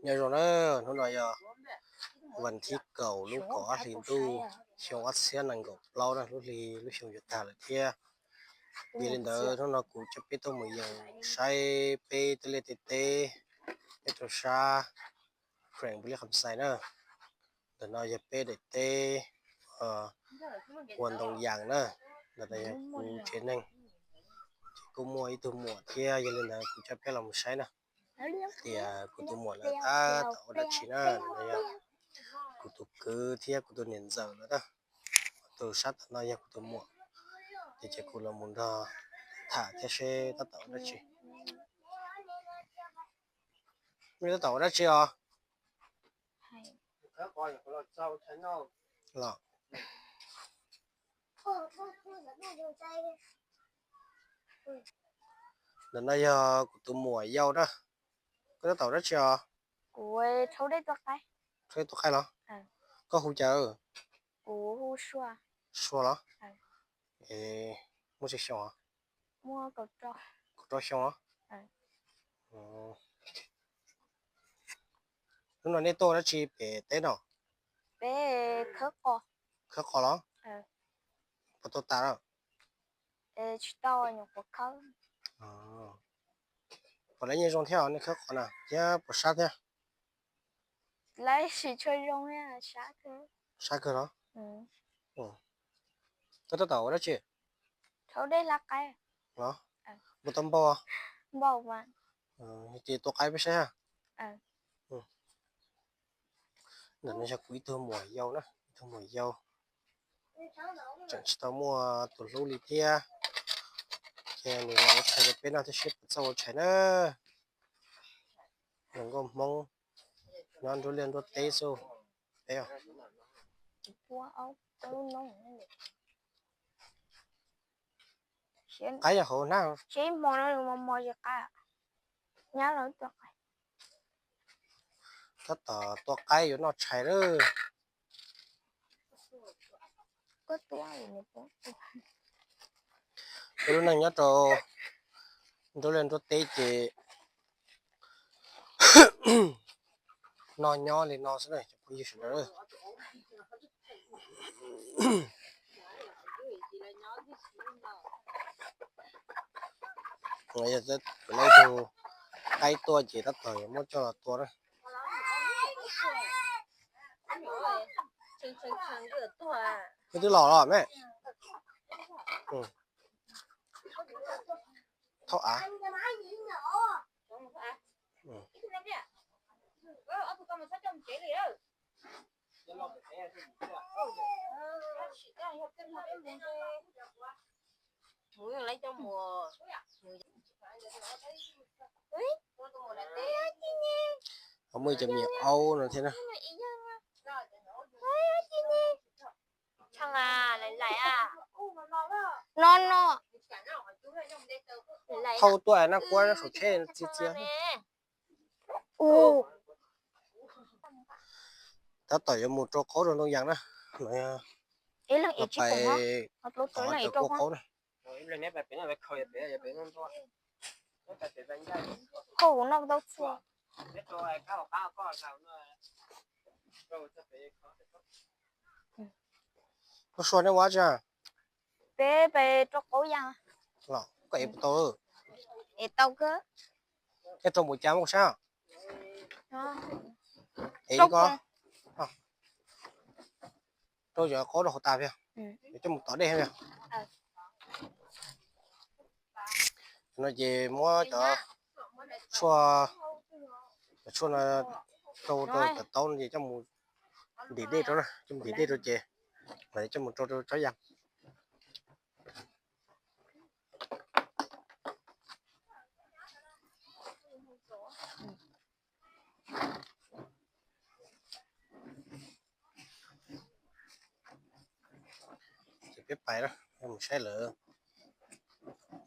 Nyob zoo na, hnub no yog vas thib kaum lub kaum ob hlis ntuj xyoo ob txhiab nees nkaum plaub na, lub hli lub xyoo yuav tag lawm thiab. Yog li ntawd hnub no kuv coj peb tuaj mus yees saib peb tej liaj tej teb, peb rau sab Kheem Npus Lis Kham Xais na. Ntawm no yog peb daim teb ua ntoo yas na. Ntawm no yog kuv tsev neeg, ces kuj muaj ib tug muam thiab, yog li ntawd kuv coj peb los mus saib na, tias kuv tus muam lawv tab tom ua dab tsi na. Ntawm no yog kuv tus kwv thiab kuv tus niam ntxawm lawv na. Tus sab tom no yog kuv tus muam, ces ces kuv los mus nrog tham thiab seb tab tom ua dab tsi. Nej tab tom ua dab tsi os? Los, ntawm no yog kuv tus muam yau na. Koj tab tom ua dab tsi os? Rhaub dej tua qaib los? Koj hu cas? Sua los? Muaj tsawg xyoo? Kaum rau xyoo los? Hnub no nej tuaj ua dab tsi pem teb no? Khawb qos los? Puas tau tas lawm? Puas lawv nyiaj zoo thiab os, nej khawb qos na thiab puas sab thiab? Sab kawg los? Koj tab tom ua dab tsi? Los, puas tau npau? Ces tua qaib peb saib. Ntawm no yog kuv ib tug muam yau na, ib tug muam yau. Tseem tsis tau muaj tus hlub li thiab, ces nws los ua tshais rau peb noj thiab seb puas txawj ua tshais na. Hluas nkauj Hmoob nyob nruab liaj nruab teb xwb peb. Qaib yog hauv hnab. Tab tom tua qaib yuav noj tshais lawm. Peb lub neej nyob rau nruab liaj nruab teb ces noj nyob li no xwb na cov phooj ywg sawv daws. Yog tus qaib tuaj ces tab tom yuav muab coj los tua na. Nws twb los los me. Thaub av. Ho muaj ib co me nyuam aub no thiab na. No no. Thauj tuaj nab kuab saum tsheb txias txias. Tab tom yuav mus rau qaub rau ntoo yas na. Pais tod cov kua qaub na. Koj sua neb ua tsi? Peb pais rau qaub yas. Los koj ev puas tau? Ev tau kawg. Koj rau npaum cas muab kuv saib. Ev koj rau cov qaub rau hauv tas thiab, coj mus tom dej thiab. No ces muab cov tshuaj, cov tshuaj no rau rau cov taub no ces coj mus ntim dej rau na, coj mus ntim dej rau ces mam coj mus rau rau tsob yas. Ces peb pais na, mus saib lawv,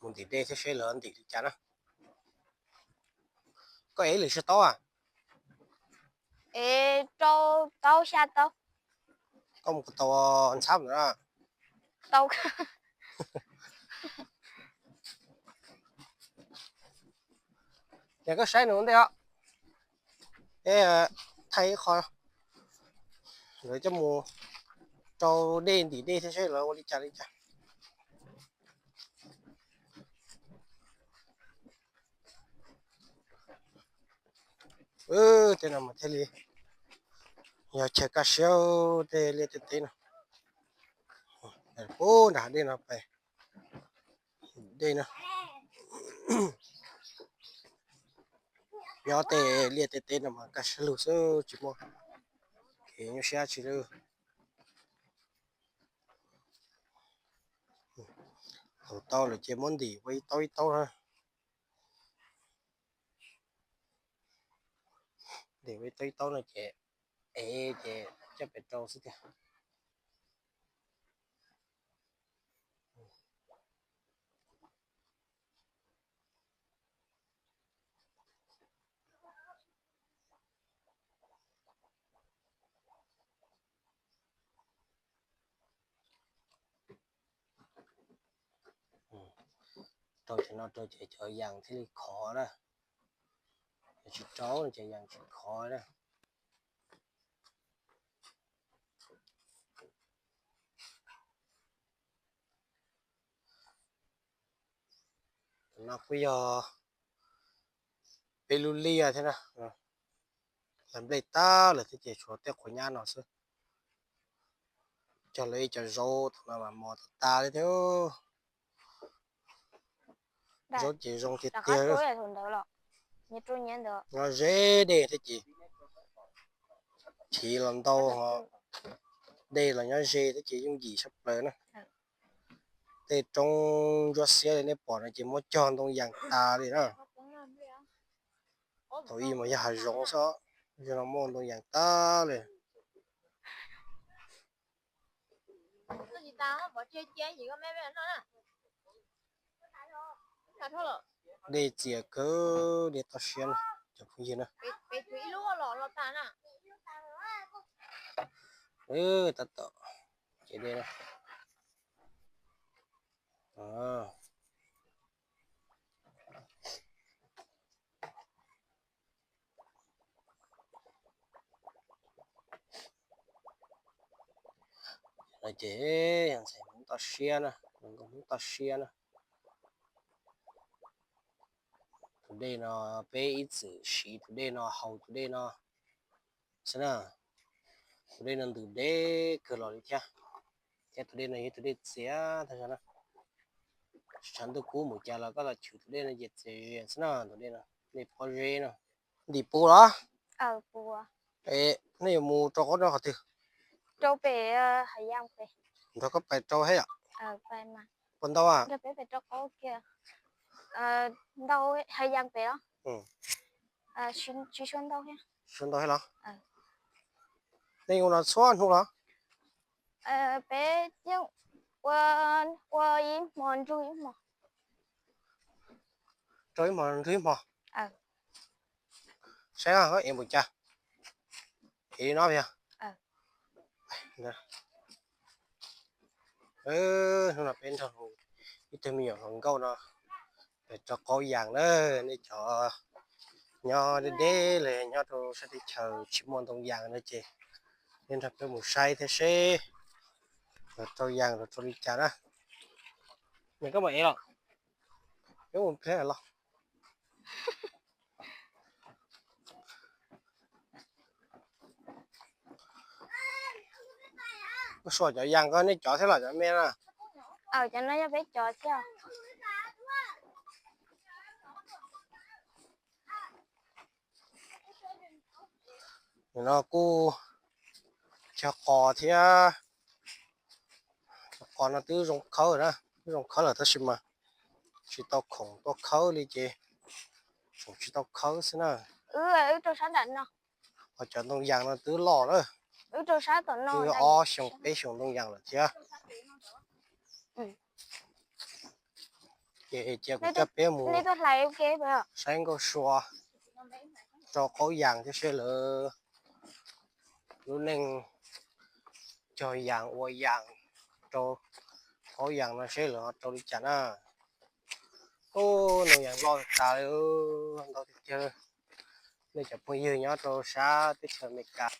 mus ntim dej thiab seb lawv ntim li cas na. Koj ev lwm siab taub a? Ev rau taub xya taub. Koj mus tau ntxhab lawm na. Tau. Ces koj saib nws ua ntej os. Peb thaij ib qho, lawv coj mus rau dej ntim dej thiab seb lawv ua li cas li cas. Tej no mas thiaj li yog chaw kaj siab, tej liaj tej teb no. Puag nram dej no pais, dej no. Nyob tej liaj tej teb no mas kaj siab lug xwb, tsis muaj kev nyuaj siab tsi li. Thaum tau lawm ces muab ntim ua ib taub ib taub na. Ntim ua ib taub ib taub no ces ev ces coj pem rau xwb tiag. Rau cov no rau ces cov yas thiaj li khov na. Yog tsis rau no ces yas tsis khov na. Tus no kuj yog peb lub liaj thiab na. Lawv nplej tag lawm thiab ces tshuav tej quav nyab no xwb. Cog lawv ib co zaub thaum no mas mos tas tas li thiab. Zaub ces zoo tiag tiag. Nyob ze dej thiab ces chiv los ntau, dej los nyob ze thiab ces yooj yim tshaj plaws na. Tej roob ntsuab xiab li nej pom no ces muab cog ntoo yas tas li na. Thaum ub mas yog hav zoov xwb, yog no muaj ntoo yas tag li. Dej txias kawg, dej toj siab na cov phooj ywg na. Tab tom ces dej na. No ces yog ntxhais Hmoob toj siab na, nkauj Hmoob toj siab na. Tus dej no peb ib txwm siv tus dej no haus tus dej no xwb na. Tus dej no ntws deb kawg los li thiab, thiab tus dej no yog tus dej txias tag zog na. Tshav ntuj kub mus cas los koj los chwv tus dej no ces txias zias xwb na. Tus dej no dej pob zeb no. Ntim pus los? Nej yuav mus rau qhov no qhov twg? Nrog koj pais rau thiab yom? Puas ntau? Tsis ntau thiab los? Nej ua no txhua hnub los? Peb yeej ua ib hmo nrug ib hmo. Rau ib hmo nrug ib hmo. Saib koj ev npaum cas. Ev no yog. Hnub no peb nrog ib tug me nyuam hluas nkauj no pais rau qaub yas na. Nej cov nyob deb deb li nyob rau sab teb chaws tsis muaj ntoo yas no ces nej nrog peb mus saib thiab seb lawv rau yas los rau li cas na. Nws koj mam ev los, peb mus pliag los. Koj suas cov yas ko nej cov thiab los cov me na? Cov no yog peb cov thiab. Nim no kuj cog qos thiab. Cov qos no twb zoo khawb na, twb zoo khawb lawm tab sis mas tsis tau khoom tuaj khawb li ces tseem tsis tau khawb xwb na. Wb rau sab nram no. Ho cov ntoo yas no twb loj lawm. Wb rau sab tom no. Twb ob xyoos peb xyoos ntoo yas lawm thiab. Ces cia kuv coj peb mus saib nkauj sua rau qaub yas thiab seb lawv lub neej cog yas ua yas rau qaub yas no seb lawv ho rau li cas na. Ub, ntoo yas loj tas li, ntau tiag tiag. Cov phooj ywg nyob rau sab teb chaws Amelikas,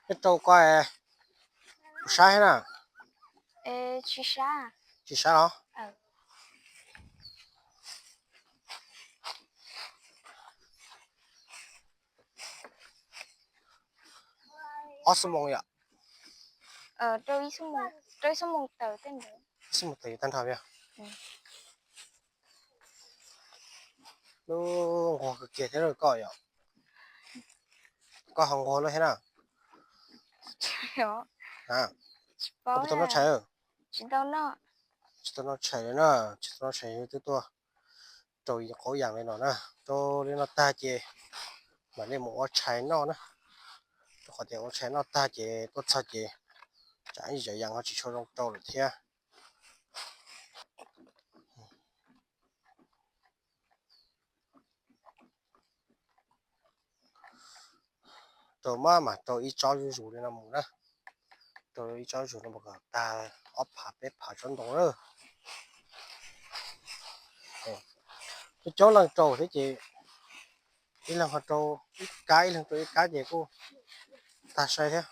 nyob rau koj puas sab thiab na? Tsis sab. Tsis sab los? Ob xuab moos yom? Ib xuab moos tawm tag nrho yom? Lub nquag kawg kiag thiab koj yom? Koj ho nquag luaj thiab na? Koj puas tau noj tshais? Tsis tau noj tshais li na, tsis tau noj tshais twb tuaj rau qaub yas li no na. Rau li no tag ces mam li mus ua tshais noj na. Rau qhov tias ua tshais noj tag ces tuaj txog ces tsam ib cov yas ho tsis tshua zoo rau lawm thiab. Rau mas mas rau ib tsob zuj zus li no mus na. Rau ib tsob zus no mus kom tag ob phav peb phav tsob ntoo na. Coob coob leej rau thiab ces ib leeg ho rau ib kab, ib leeg rau ib kab ces kuj tag sai thiab.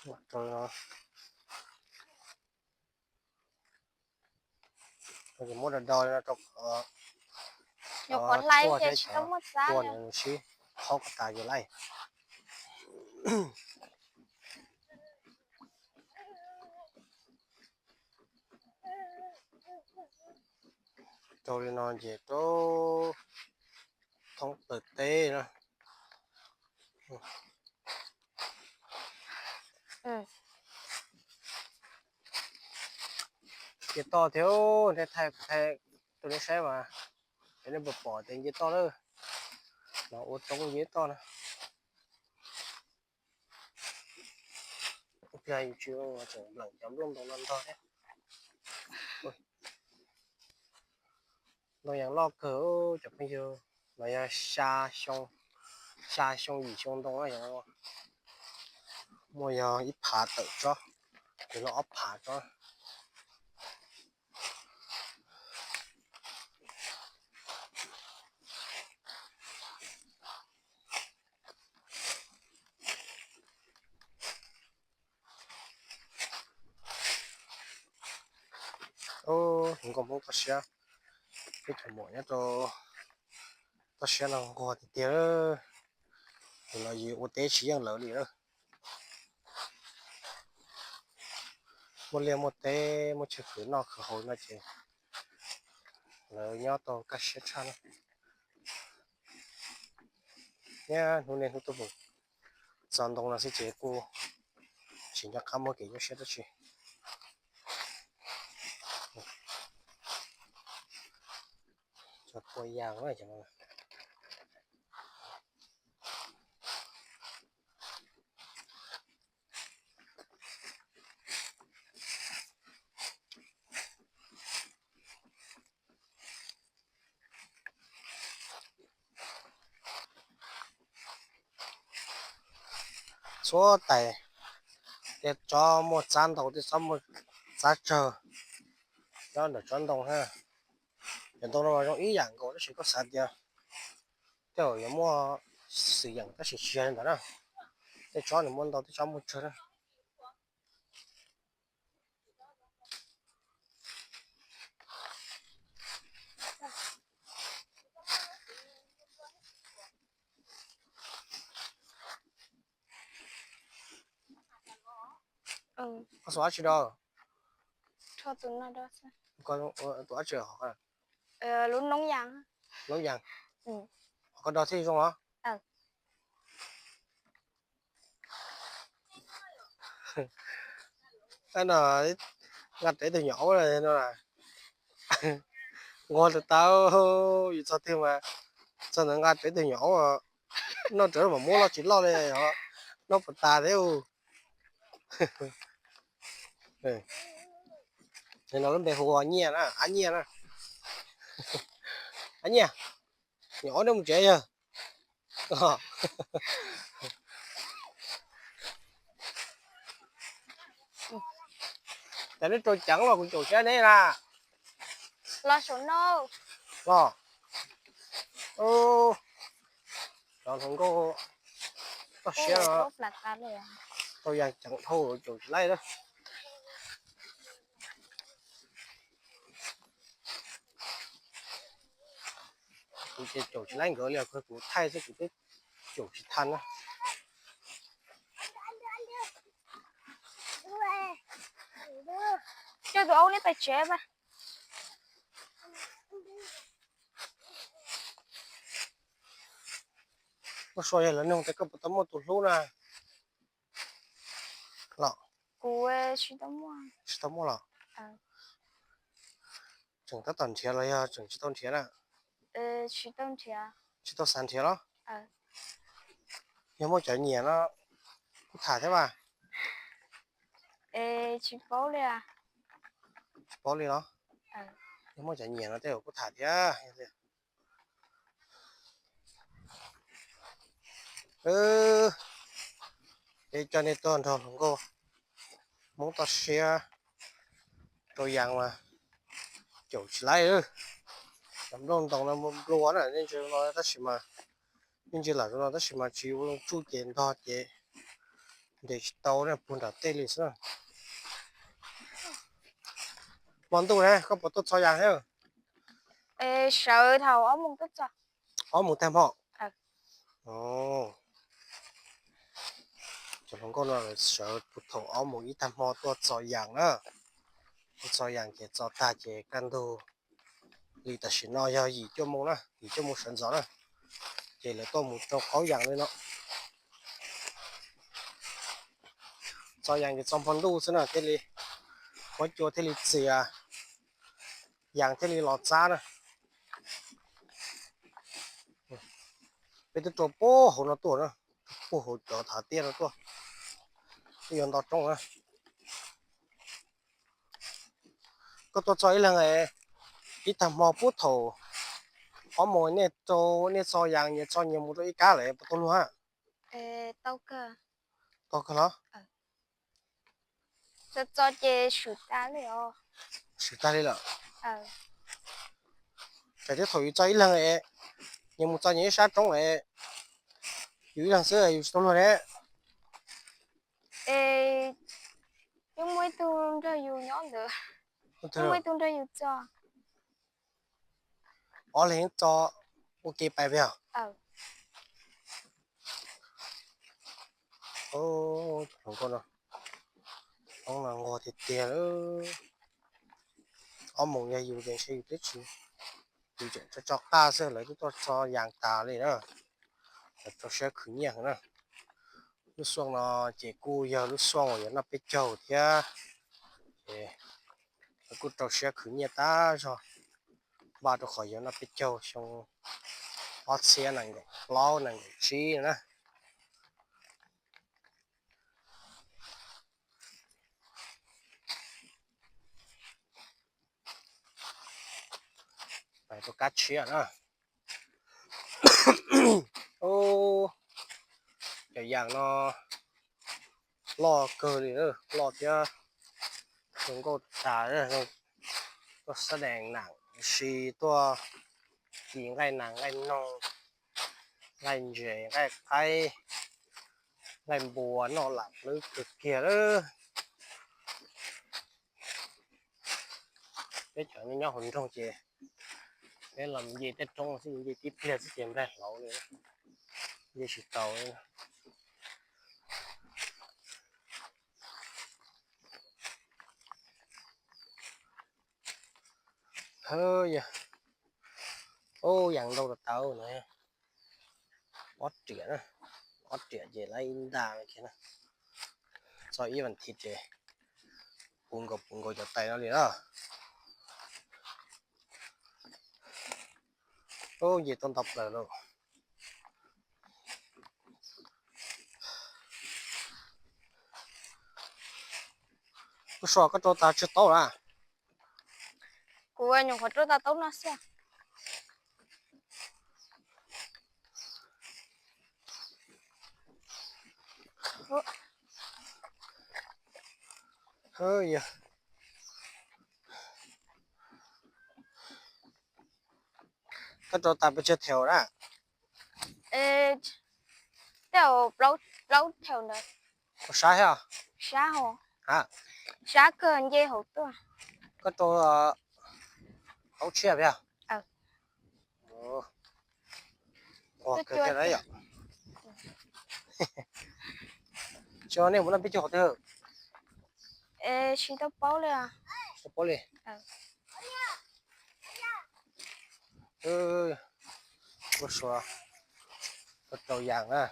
Muab do do li no rau qhov hlais thiab tsis tau muaj txab, sib qhob kom tas ces laij. Rau li no ces rau thoob plaws teb na. Nce toj thiab, nej thaij kuv thaij rau nej saib mas, es nej puas pom tias nce toj lawm. Los ua roob nce toj na. Ib pliag yus tsis tseem npleem cov nplooj ntoo no ntog thiab. Ntoo yas loj kawg cov phooj ywg, no yog xya xyoo, xya xyoo yim xyoo ntoo na yog. Muaj yog ib phav tawm tsob, ces no ob phav tsob. Ub, hluas nkauj Hmoob toj siab, peb cov muam nyob rau toj siab no nquag tiag tiag. Tus no yus ua teb tsis yeej lawv li lawm. Muaj liaj muaj teb muaj chaw khwv noj khwv haus no ces lawv nyob tau kaj siab tshaj na. Nyab hnub niaj hnub tuaj mus txo ntoo no xwb ces kuj tsis nco qab muaj kev nyuaj siab dab tsi. Cov pua yas na. Txhua tais, tej tsob muaj txab ntau, tej tsob muaj txab tsawg, nyob ntawm tsob ntoo thiab. Cov ntoo no mas zoo ib yam nkaus tab sis koj xav tias tej zaum yuav muaj xwm yeem tab sis tsis yog li ntawd na. Tej tsob nws muaj ntau, tej tsob muaj tsawg na. Koj xuas dab tsi rau? Tus dab tsi? Lub noob yas. Noob yas. Koj do thiaj zoo os. No nqa rau ib tug nyuam aub no, nquag tas tas, yus txog twg mas txog ntawd nqa rau ib tug nyuam aub, noj rawv mam muab loj tsis loj li, noj puas tas thiab. No lub npe hu ua Nyiaj na, Ab Nyiaj na. Ab Nyiaj, nyuam aub neb mus tsev yog. Cas neb rau ceev los kuv caum tsis laib neb na. Los saum no. Los. Cov hluas nkauj toj siab no. Tau yas ceev dhau caum tsis laib na. Kuv ces caum tsis laib nkawd li, kuv thaij xwb kuv twb caum tsis tau na. Coj tus aub neb pais tsev mas. Koj sau yog lawv nug tias koj puas tau muaj tus hlub na. Los? Kuv tsis tau muaj. Tsis tau muaj los? Tseem tab tom nrhiav los yog tseem tsis tau nrhiav na? Tsis tau nrhiav. Tsis tau xav nrhiav los? Yog muaj cov nyiam no kuj tham thiab mas. Tsis paub li. Tsis paub li los? Yog muaj cov nyiam no tej zaum kuj tham thiab. Es coj nej tuaj nrog hluas nkauj Hmoob toj siab rau yas mas caum tsis laib. Cov nplooj ntoos no nplua na, nej ntsia no tab sis mas, nej ntsia lam no tab sis mas tsis ua loo tsuj ces ntog ces ntes tsis tau na, puag nram tej li xwb na. Hmo ntuj na koj puas tuaj txo yas thiab? Sawv thaum ob moos tuaj txo. Ob moos tag hmo. Cov hluas nkauj no sawv puag thaum ob moos ib tag hmo tuaj txo yas na. Tuaj txo yas ces txo tag ces kaj ntug li tam sim no yog yim cuaj moos na, yim cuaj moos sawv ntxov na, ces lawv tuaj mus rau qaub yas li no. Txo yas ces txo hmo ntuj xwb na thiaj li, huab cua thiaj li txias, yas thiaj li los txab na. Peb twb rau puag hauv no tuaj na, puag hauv cov thav tiaj no tuaj, twb yuav nto roob na. Koj tuaj txo ib leeg, ib tag hmo puag thaum ob moos nej rau, nej txo yas nyias txo nyias mus rau ib kab lawm puas tau luag? Tau kawg los? Txo txo ces swm tas li os. Swm tas li lawm. Txawm tias thaum yus txo ib leeg, nyias mus txo nyias ib sab roob lawm, yus ib leeg xwb yus tsis tau luag ne. Yeej muaj ib tug nrog yus nyob ntawd, yeej muaj ib tug nrog yus txo. Ob leeg txo ua ke pais peb os. Hluas nkauj no, hoob no nquag tiag tiag lawm. Ob moos yog yus ces ntshe yus twb tsis, yus tseem tso tso qaj xwb lawv twb tuaj txo yas tas li na. Lawv rau siab khwv nyiaj heev na. Lub xuaj no ces kuj yog lub xuaj uas yuav noj peb caug thiab, ces lawv kuj rau siab khwv nyiaj tas zog, npaj rau qhov yuav noj peb caug xyoo ob txhiab nees nkaum plaub nees nkaum tsib no na. Pais rau kab tshiab na. Cov yas no loj kawg li, loj thiab zoo nkauj tas. Tuaj xab dees nam si, tuaj ci nqaij nas nqaij noog, nqaij ntses nqaij qaib, nqaij npua noj lam hlwb kawg kiag lawm. Peb cov nyob hauv nroog ces peb los nce tej roob xwb, nce tib pliag xwb ces nplaig hlauv li, nce tsis tau li. Yog, yas ntau tas tas no. Ob riam, ob riam ces lawv ib nta kiag na. Txog ib vas thiv ces puv nkaus puv nkaus cov tais no li na. Ub, nce tuaj nto plaws lauj. Ub, so koj rau tas tsawg taub lawm? Kuv nyuam qhuav rau tas taub no xwb. Yog, Koj rau tas pes tsawg thev na? Tej zaum plaub thev ntawd. Ua sab thiab? Sab hos. Sab kawg, nce hauv tuaj. Koj rau plaub tshiab thiab? Ua kawg thiab yom. Tsis, nej mus noj peb caug qhov twg? Tsis tau paub li. Tsis tau paub li. Ua suav rau yas na.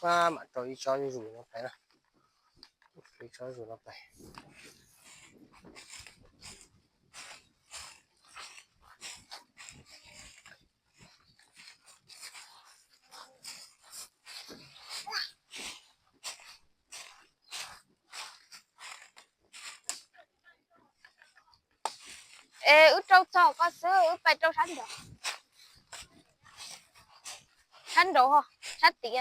Mam rau ib tsob zuj zus no pais na. Ib tsob zuj zus no pais. Es wb rau txog koj xwb, wb pais rau sab nraud. Sab nraud ho, sab tid.